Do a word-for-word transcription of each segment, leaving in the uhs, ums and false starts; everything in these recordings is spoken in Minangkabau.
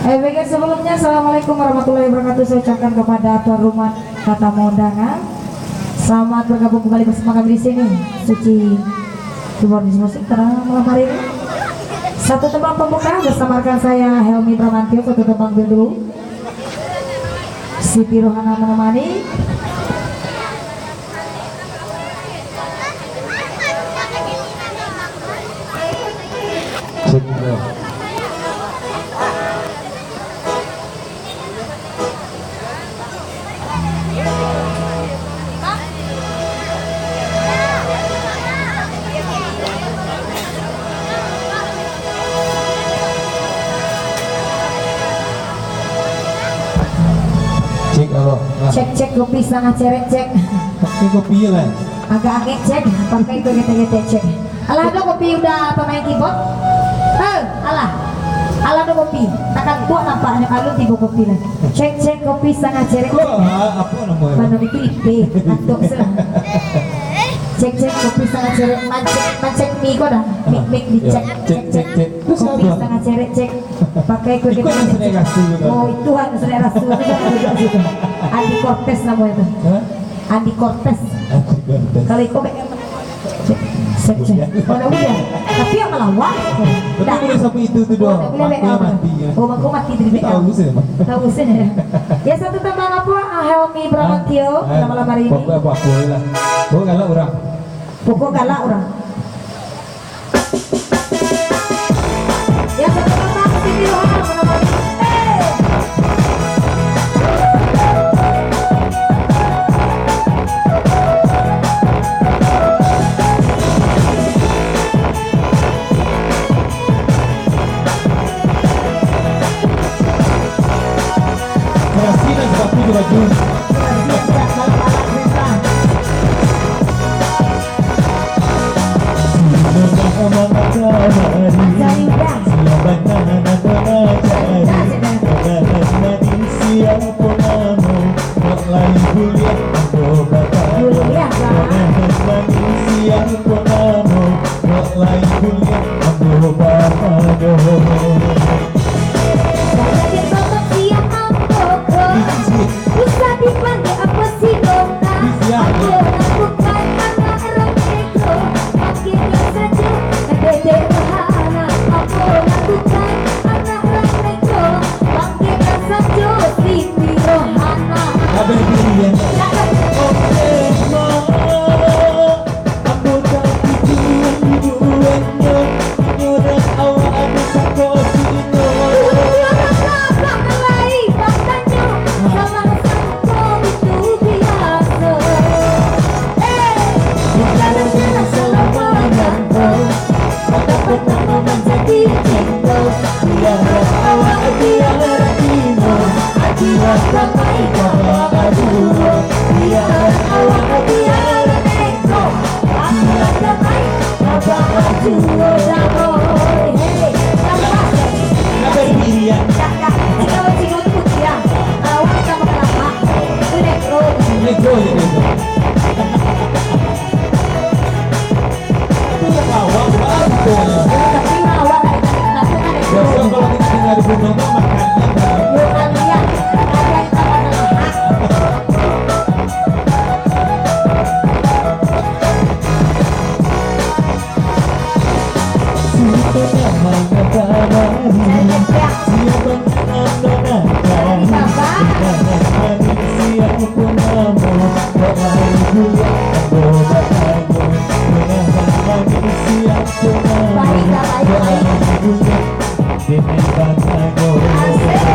Eh, baik, sebelumnya, Assalamualaikum warahmatullahi wabarakatuh. Saya ucapkan kepada tuan rumah kata undangan. Selamat bergabung kembali bersama kami di sini, Suci Keyboard Musik, pada malam hari ini. Satu tembang pembuka bersama rekan saya, Helmi Bramantio, satu tembang dulu. Siti Rohana menemani. Cek, yo. Cek, alo. Ah. Cek, cek, kopi satangah cerek, cek. Pakai kopi lah. Agak angek, cek. Pakai itu getek-getek, cek. Alah, ado kopi udah pamain keyboard? Eh, alah. Alah, ado kopi. Takkan kuat nampaknyo kalau tibo kopi lah. Cek, cek, kopi satangah cerek. Kok, ah, apa nama? Mana itu ipeh, antok se lah. Cek, cek, kopi satangah cerek. Mancek, mancek mi ko dah. Mik, mik, dicek. Ah, cek, cek, cek. Kopi satangah cerek, cek. Pakai ko. Iko yang sudah rasu tu. Oh, itu han sudah rasu. Andi Cortez namanya tu. Hah? Andi Cortez. Andi Cortez. Kalau iko be-, cek, cek, cek. Udah. Mana udah? Tapi yang ngelawak. Tapi dah. Boleh sampai itu tu doang. Oh, tak boleh. Mati, be-, mati, ya. Oh, mangko mati tadi, be-, tahu sih, Bang. Tahu sih. Ya, satu tembang apa, ah, Helmi Bramantio, ah, malam hari ini? Pokok apa, apa lah. Pokok galak urang. Pokok galak urang. Ya, satu kata, Siti Rohana menemani. Eh. Kerasinan sepatu di baju. Kerasinan, Kak, kalau malam perintah. Usah dipanggil apa si Nona. Aku nak bukan anak orang negro. Panggilnya saja Dedek Rohana. Aku nak bukan anak orang negro. Panggilnya saja Siti Rohana. Abah diri, ya. Cakap. Oke, ma. Ambo tak tuju ibu wendo, inyo dan awak ado sangko sino. Urang abah lai batanyo, salah sangko itu biaso. Eh, bukan salah manganto, patang-patang manjadi cinto. Biar awak biar ino, ajilah damai kawa baduo. Biar awak biar neko, ajilah damai kawa baduo. Damai, hei, damai. Kenapa diri, ya? Kakak, kalau cingo tu putiah, awak sama kelapa. Itu neko. Neko jadi itu. Itu yang awak, Pak, itu. Tapi awak dari tadi kenapa kan? Biasa kalau kita dengar di gunung tuh makannya, Pak. Yo, kalian, kalian kita makan apa? Asik.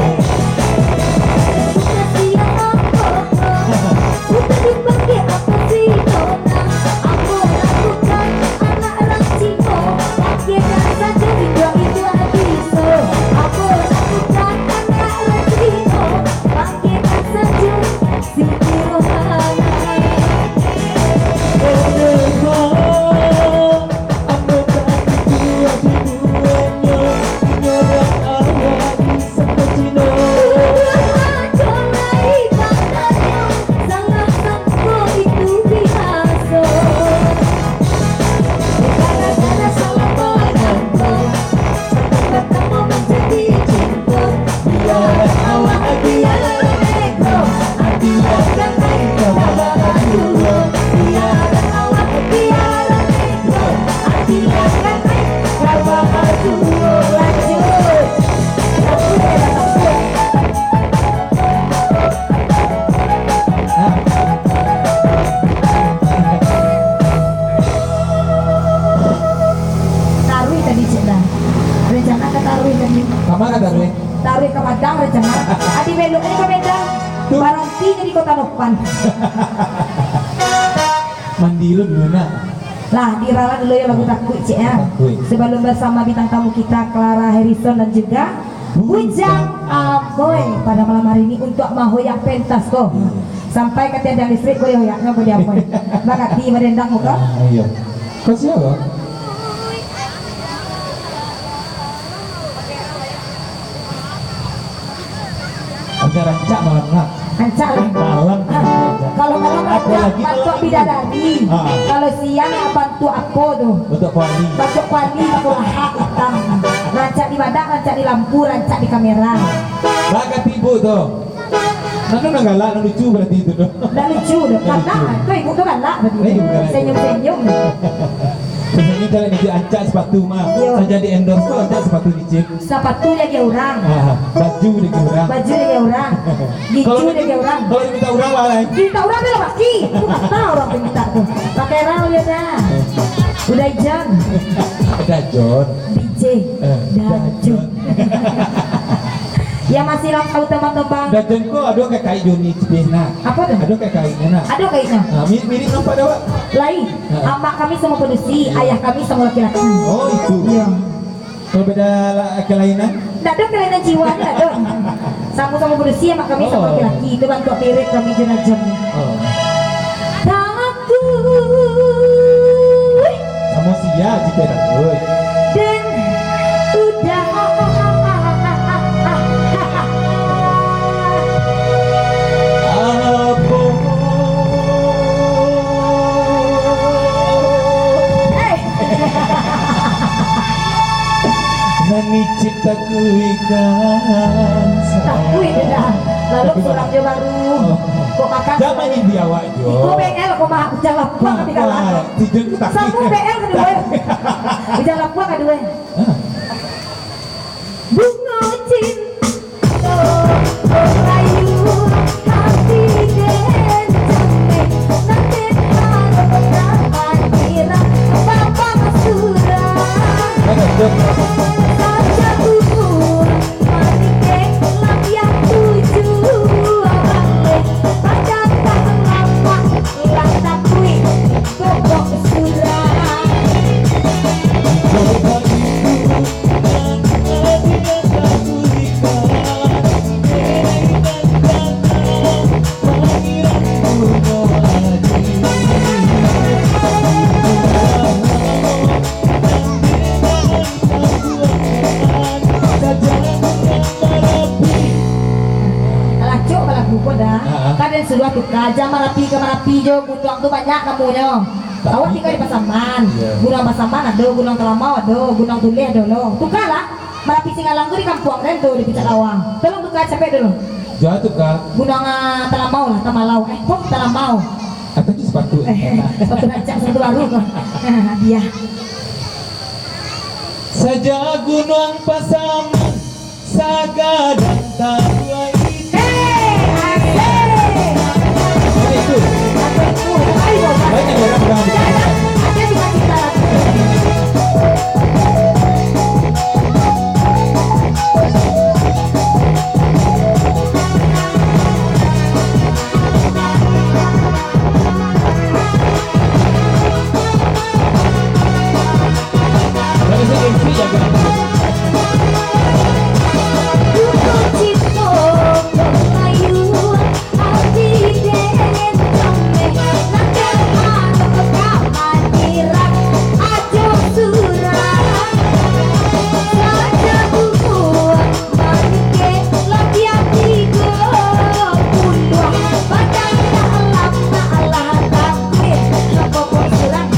Kama ka taruih? Taruih ka Padang rencana. Adi belok ni ka Medan. Tu. Baranti di Kota Nopan. Mandi lu dulu, nak. Lah, diralat dulu ya lagu Takuik, cek, ya. Takuik. Sebelum bersama bintang tamu kita, Clara Harrison dan juga Bujang Bujang Aboy pada malam hari ini untuk mahoyak pentas ko. Hmm. Sampai ka tiang listrik ko dihoyaknyo ko di Aboy. Bakati badendang muka. Ah, iya. Kau siapa? Hanya rancak malam nak. Rancak lah. Malam. Ah, kalau malam rancak, apalagi malam bantuak minggu. Bidadari. Ah. Kalau siang, bantuak apo tu? Bantuak kuali. Bantuak kuali, bantuak lahak itam. Rancak di badak, rancak di lampu, rancak di kamera. Bakati ibu tu. Nanu nan galak, nan lucu berarti itu tu. Nan lucu tu. Nan lucu. Karena tu ibu tu galak berarti. Eh, ibu galak. Senyum-senyum. Senyum kalau dia ancak sepatu mah. Iya. Saja di endorse tu ancak sepatu licin. Sapatu diagiah urang. Ah, baju diagiah urang. Baju diagiah urang. Gicu diagiah urang. Kalau diminta urang, lah lain. Diminta urang, dia lah pasti. Itu kata orang diminta tu. Pakai rau dia dah. Udah ijan. Udah John. D J. Eh, Dajun. Dajun. Ya, masih lah tahu teman-teman. Dajun ko ado ka kaik Joni Cipis, nak. Apa tu? Ado ka kaiknyo, nak. Ado kaiknyo. Ah, mirip-mirip nampak dah, Wak. Lain. Ha. Amak kami samo padusi, ayah kami samo laki-laki. Oh, itu. Iya. Kalau beda la-, kelainan? Ndak ado kelainan jiwa, ndak ado. Samo-samo padusi, amak kami samo laki-laki. Itu bantuak mirip kami jo Najam ni. Oh. Takuik. Samo sia jikok takuik. Den udah. Apo? Eh. Nan icip takuikan. Takuik dah. Lalu tapi surang jo baru. Oh. Kok makan? Jangan main di awak jo. Iko B L kok mah, hujan lapuak kami kalah. Tidur tu takuik. Samo B L kadua. Hujan lapuak kadua. Ah. Bungo cinto rayu hati den jame, nan den harap dapat dira bapa surang. Saja umur manike labiah tujuah baleh, badan tak lapak. Lah takuik pokok surang. Alah, cok balagu ko dah. Ha, ha. Kan den suruah tuka, jan Marapi ka Marapi jo. Gunuang tu banyak namonyo. Tapi awak tingga di Pasaman. Iya. Gunuang Pasaman ado, Gunuang Talamau ado, Gunuang Tuleh ado lo. Tukalah. Marapi Singalang tu di kampuang den tu, di Puncak Lawang. Tolong tuka capek dulu. Jan tuka. Gunuang, ah, Talamau lah, Tamalau. Eh, kok Talamau? Atau tu sepatu? Eh, sepatu rancak, sepatu baru ko. Hadiah. Saja Gunuang Pasaman. Sagadang tabuai. Hei, asik. Apa itu? Apa itu? Apa itu? Banyak orang bilang begitu. Ada cita-cita lagi. Manike labiah tigo puluah, badan tak alah, tak alah takuik, nokopok surang.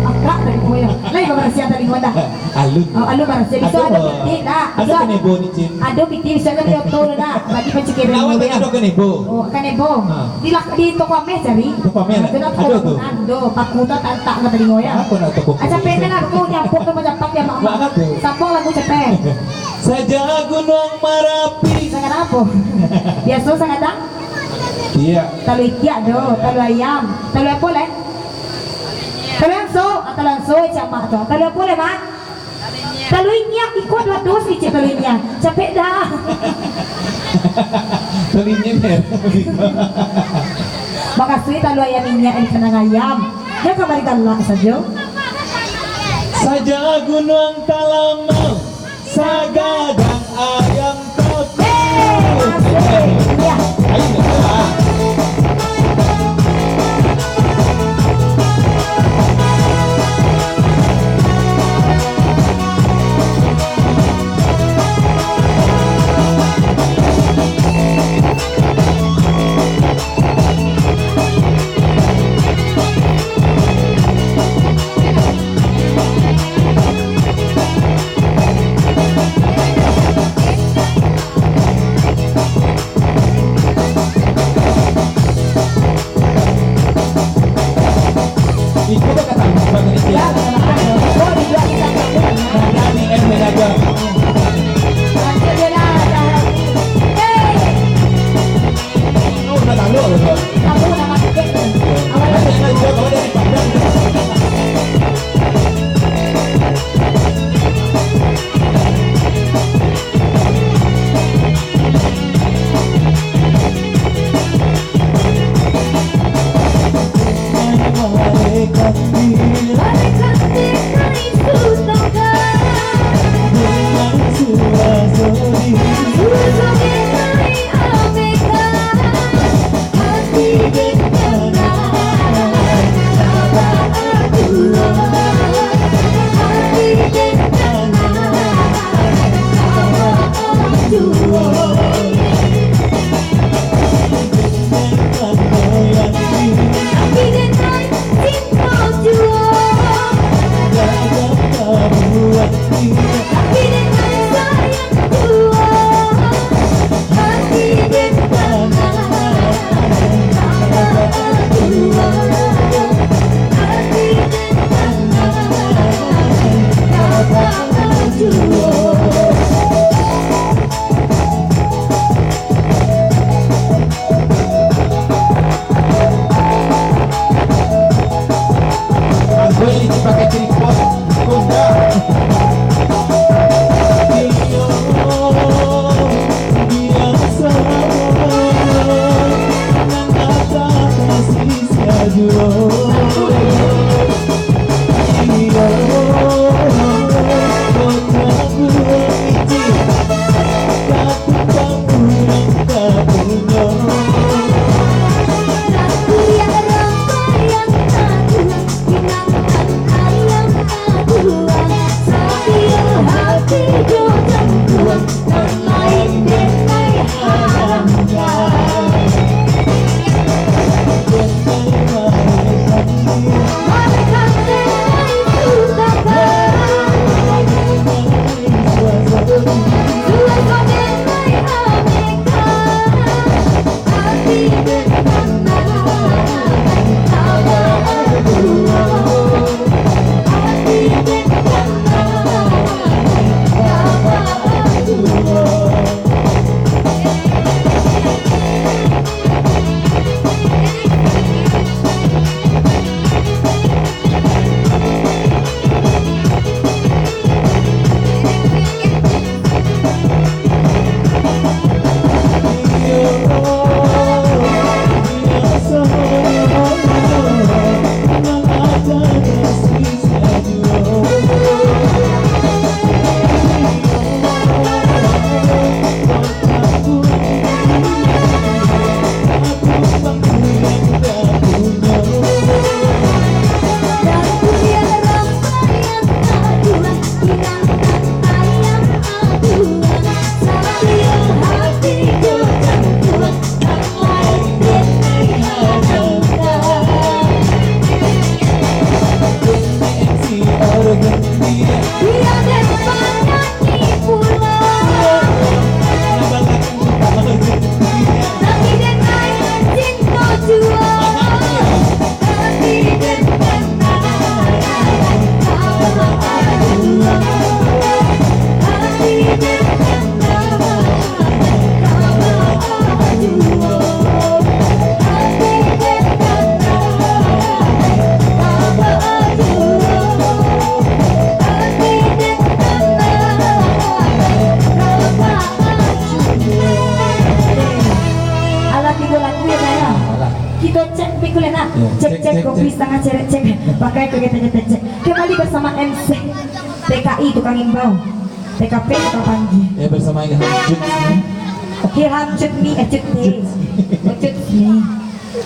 Akak tadi pokoknyo. Lai babarasiahan talingo dah. Alun. Oh, alun barasiah. Biso ado pitih, dak? Ado pitih, biso ado pitih, biso ado mioto, dak? Bagi Pacikir dulu, awak tanya ya. Dulu ka Nebo. Oh, ka Nebo. Ha. Di lah, di toko ameh cari. Toko ameh, ah, lah. Ado tu. Ado, paku tu tantak ka talingo, ya. Apa nak toko ameh? Capek lah, aku nyampuk tu macam dia, Mak. Mak, apa? Sambung lagu capek. Saja Gunung Marapi. Sangat apa? Biasa sangat dah? Iya. Talua ikiak do, talua ayam. Talua apa leh? Talua anso, ah, talua anso, cak Mak tu. Talua apa leh, Mak? Talua inyiak, iko duo dos icik talua inyiak. Capek dah. Talua inyiak, ya? Makasih talua ayam inyiak di kandang ayam. Jan kamari galak sajo. Saja Gunung Talamau, sagadang ayam kampung. Eh, masuk. Iya. Ayo, lah. Boleh nak? Cek, cek, kopi setengah cerek, cek. Pakai ke kita, kita cek. Kembali bersama M C T K I tukang imbau. T K P tukang panggil. Ya, bersama Ilham Cut ni. Ilham Cut ni, eh, Cut ni. Oh, Cut ni.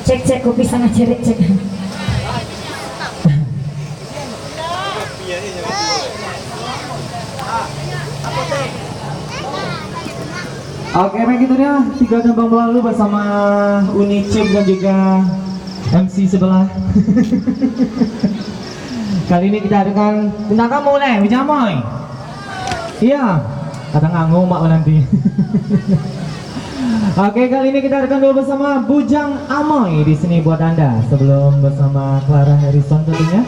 Cek, cek, kopi setengah cerek, cek. Oke, baik, itu dia tiga tembang berlalu bersama Uni Cip dan juga M C sebelah. Kali ini kita adakan bintang tamu nih, Bujang Amoy. Iya, kata nganggu mak nanti. Oke, kali ini kita adakan dulu bersama Bujang Amoy di sini buat Anda, sebelum bersama Clara Harrison tentunya.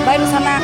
Baru sama.